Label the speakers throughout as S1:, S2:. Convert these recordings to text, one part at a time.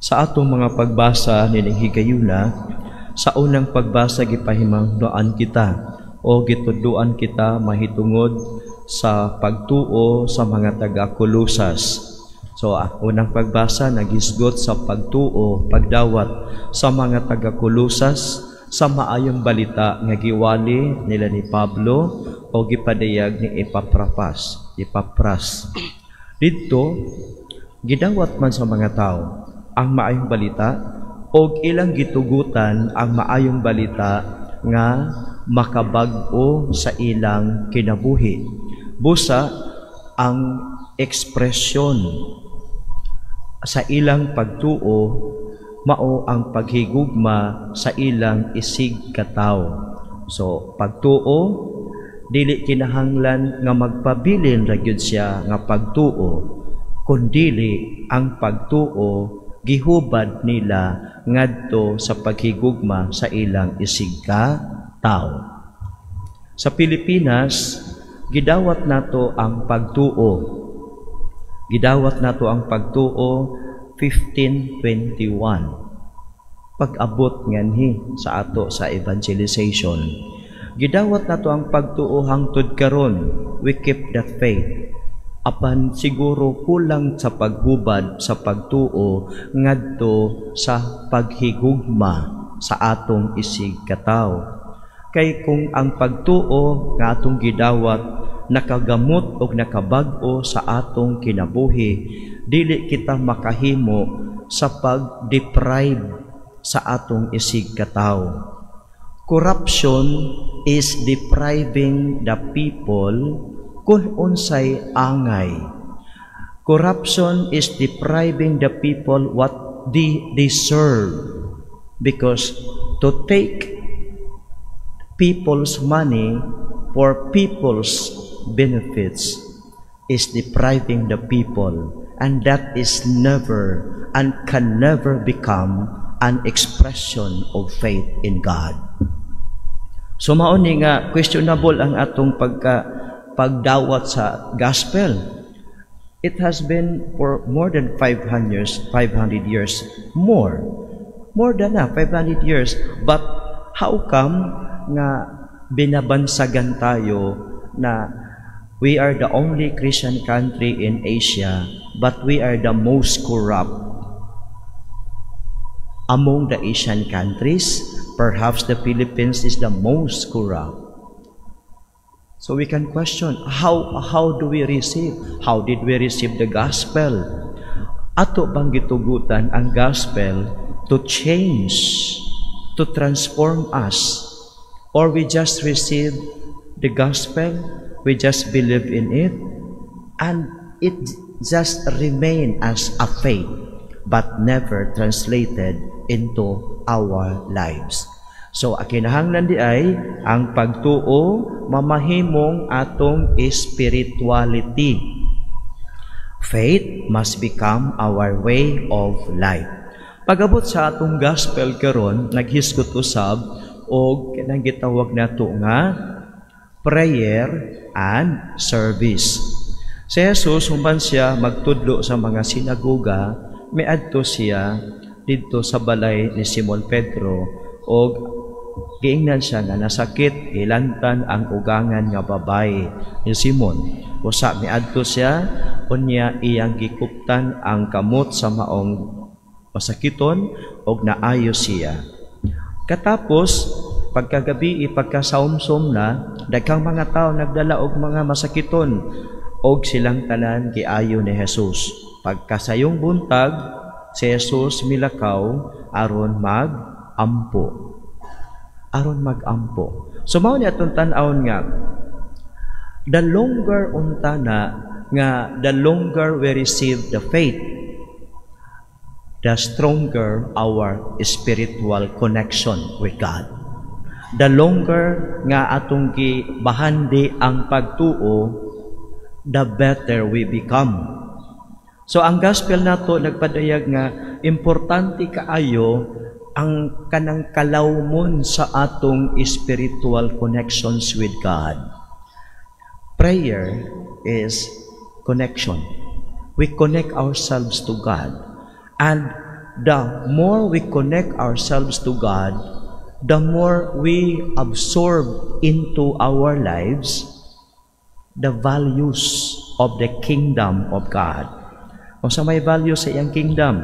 S1: Sa atong mga pagbasa nining higayuna, sa unang pagbasa gipahimangnoan kita o gitudloan kita mahitungod sa pagtuo sa mga taga-Kolosas. So, ang unang pagbasa naghisgot sa pagtuo, pagdawat sa mga taga-Kolosas sa maayong balita nga giwali nila ni Pablo o gipadayag ni Epapras. Didto, gidawat man sa mga tao ang maayong balita og ilang gitugutan ang maayong balita nga makabag-o sa ilang kinabuhi. Busa ang ekspresyon sa ilang pagtuo mao ang paghigugma sa ilang isig katawo. So pagtuo, dili kinahanglan nga magpabilin ra gyud siya nga pagtuo, kundili ang pagtuo gihubad nila ngadto sa paghigugma sa ilang isig ka tao. Sa Pilipinas, gidawat nato ang pagtuo. Gidawat nato ang pagtuo 1521. Pag-abot nganhi sa ato sa evangelization. Gidawat nato ang pagtuo hangtod karon. We keep that faith. Apan siguro kulang sa paghubad sa pagtuo ngadto sa paghigugma sa atong isig katawo. Kay kung ang pagtuo nga atong gidawat nakagamot og nakabag-o sa atong kinabuhi, dili kita makahimo sa pag-deprive sa atong isig katawo. Corruption is depriving the people kung unsay angay. Corruption is depriving the people what they deserve, because to take people's money for people's benefits is depriving the people, and that is never and can never become an expression of faith in God. So mao ni nga questionable ang atong pagdawat sa gospel. It has been for more than 500 years, 500 years more. More than na 500 years. But how come nga binabansagan tayo na we are the only Christian country in Asia, but we are the most corrupt among the Asian countries? Perhaps the Philippines is the most corrupt. So we can question, how do we receive? How did we receive the gospel? Ato bang gitugutan ang gospel to change, to transform us? Or we just receive the gospel, we just believe in it, and it just remain as a faith, but never translated into our lives? So, ang kinahanglan diay, ang pagtuo mamahimong atong spirituality. Faith must become our way of life. Pag-abot sa atong gospel karon, naghisgot usab og kanang gitawag nato nga prayer and service. Si Jesus, human siya magtudlo sa mga sinagoga, miadto siya didto sa balay ni Simon Pedro og giingnan siya nga nasakit, hilantan ang ugangan nga babae ni Simon. Usa miadto siya, unya iyang gikuptan ang kamot sa maong masakiton og naayo siya. Katapos, pagkagabi, pagkasaumsom na, daghang mga tao nagdala og mga masakiton og silang tanan giayo ni Jesus. Pagkasayong buntag, si Jesus milakaw aron mag-ampo. Aron mag-ampo. So mao ni atong tan-awon nga the longer unta na nga the longer we receive the faith, the stronger our spiritual connection with God. The longer nga atong gibahandi ang pagtuo, the better we become. So ang gospel nato nagpadayag nga importante kaayo ang kanang kalawmon sa atong spiritual connections with God. Prayer is connection. We connect ourselves to God. And the more we connect ourselves to God, the more we absorb into our lives the values of the kingdom of God. Kung sa may values sa iyang kingdom,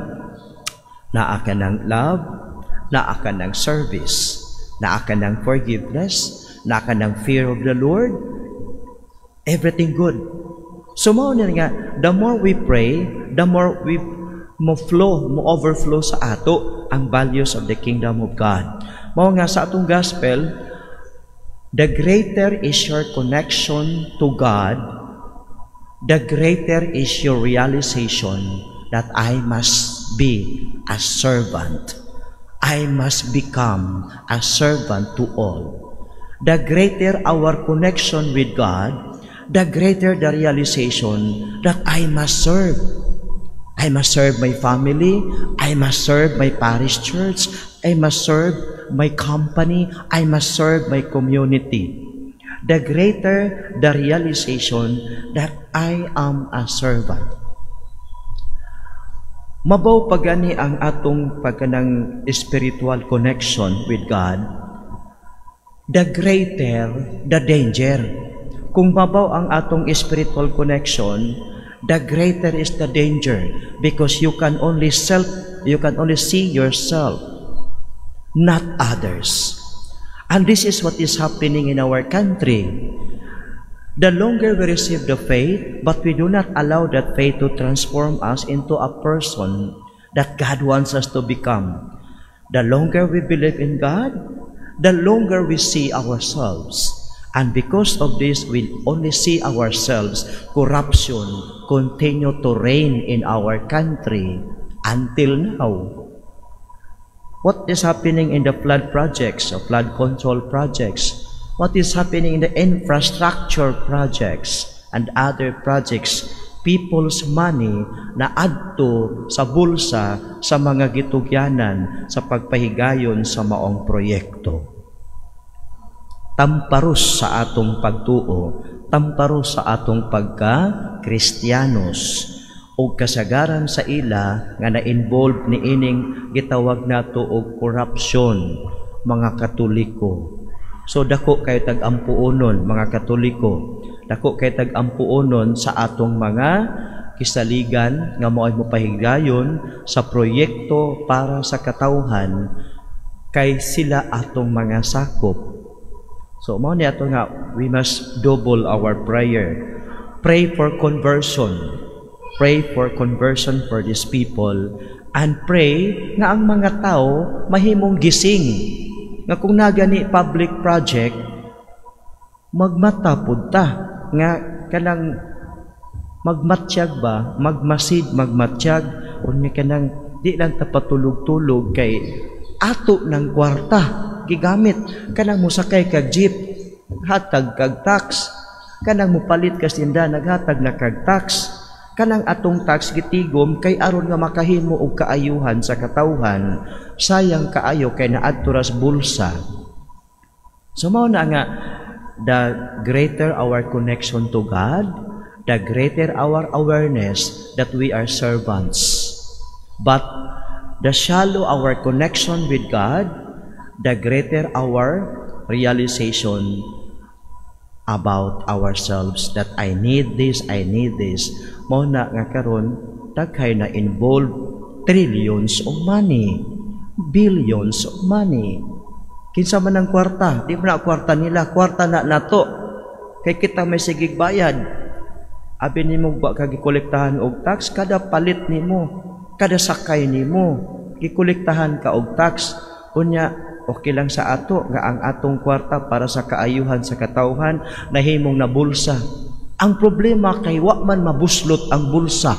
S1: naa ka ng love, naa ka ng service, naa ka ng forgiveness, naa ka ng fear of the Lord, everything good. So mao ni nga, the more we pray, the more we mo flow, mo overflow sa ato ang values of the kingdom of God. Mao nga sa atong gospel, the greater is your connection to God, the greater is your realization that I must be a servant. I must become a servant to all. The greater our connection with God, the greater the realization that I must serve. I must serve my family, I must serve my parish church, I must serve my company, I must serve my community. The greater the realization that I am a servant. Mabaw pa gani ang atong pagkanang spiritual connection with God, the greater the danger. Kung mabaw ang atong spiritual connection, the greater is the danger because you can only see yourself, not others. And this is what is happening in our country. The longer we receive the faith, but we do not allow that faith to transform us into a person that God wants us to become. The longer we believe in God, the longer we see ourselves. And because of this, we only see ourselves. Corruption continue to reign in our country until now. What is happening in the flood projects or flood control projects? What is happening in the infrastructure projects and other projects? People's money na adto sa bulsa sa mga gitugyanan sa pagpahigayon sa maong proyekto. Tamparos sa atong pagtuo, tamparos sa atong pagka-Kristiyanos og kasagaran sa ila nga na-involve ni ining gitawag nato og corruption, mga Katoliko. So dako kay tag-ampuonon, mga Katoliko. Dako kay tag-ampuonon sa atong mga kisaligan nga moay mopahigayon sa proyekto para sa katawhan kay sila atong mga sakop. So mao ni ato nga we must double our prayer. Pray for conversion. Pray for conversion for these people and pray nga ang mga tao mahimong gising nga kung nagani public project, magmata pud ta nga kanang magmatsyag ba, magmasid, magmatsyag unya kanang di lang ta patulog-tulog kay ato ng kwarta gigamit. Kanang mosakay kag jeep, hatag kag tax. Kanang mopalit ka tinda, naghatag na kag tax. Kanang atong tax gitigom kay aron nga makahimo og kaayuhan sa katawhan. Sayang kaayo kay naadto ras bulsa. So mao na nga the greater our connection to God, the greater our awareness that we are servants. But the shallow our connection with God, the greater our realization about ourselves that I need this, I need this. Mao na nga karon daghay na involved, trillions of money, billions of money. Kinsa man ang kwarta? Di man na kwarta nila, kwarta na nato. Kay kita may sigig bayad. Abi nimo ba ka gikolektahan og tax kada palit nimo, kada sakay nimo, gikolektahan ka og tax. Unya okay lang sa ato nga ang atong kwarta para sa kaayuhan sa katawhan nahimong nabulsa. Ang problema kay wa man mabuslot ang bulsa.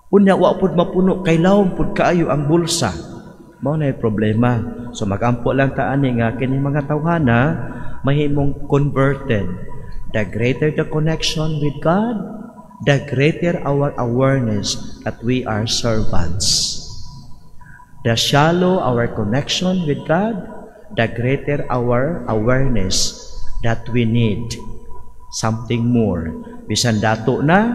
S1: Unya wa pud mapuno kay lawom pud kaayo ang bulsa. Mao na problema. So magampo lang ta ani nga kini mga tawhana mahimong converted. The greater the connection with God, the greater our awareness that we are servants. The shallow our connection with God, the greater our awareness that we need something more. Bisan dato na,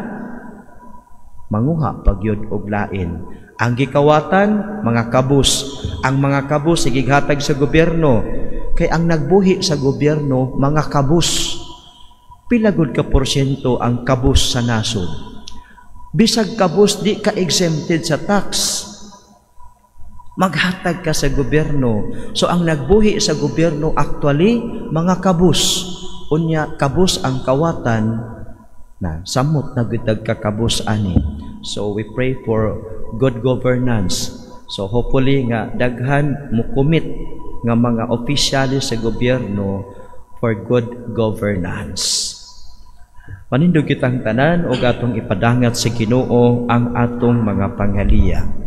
S1: manguha pagyud og lain. Ang gikawatan, mga kabus. Ang mga kabus igighatag sa gobyerno. Kay ang nagbuhi sa gobyerno, mga kabus. Pila gud ka porsyento ang kabus sa nasod? Bisag kabus, di ka exempted sa tax. Maghatag ka sa gobyerno. So ang nagbuhi sa gobyerno actually, mga kabus. Unya kabus ang kawatan na samot na gyud kakabus ani. So we pray for good governance. So hopefully nga daghan mo commit nga mga opisyales sa gobyerno for good governance. Panindog kitang tanan ug atong ipadangat sa Ginoo ang atong mga pangaliya.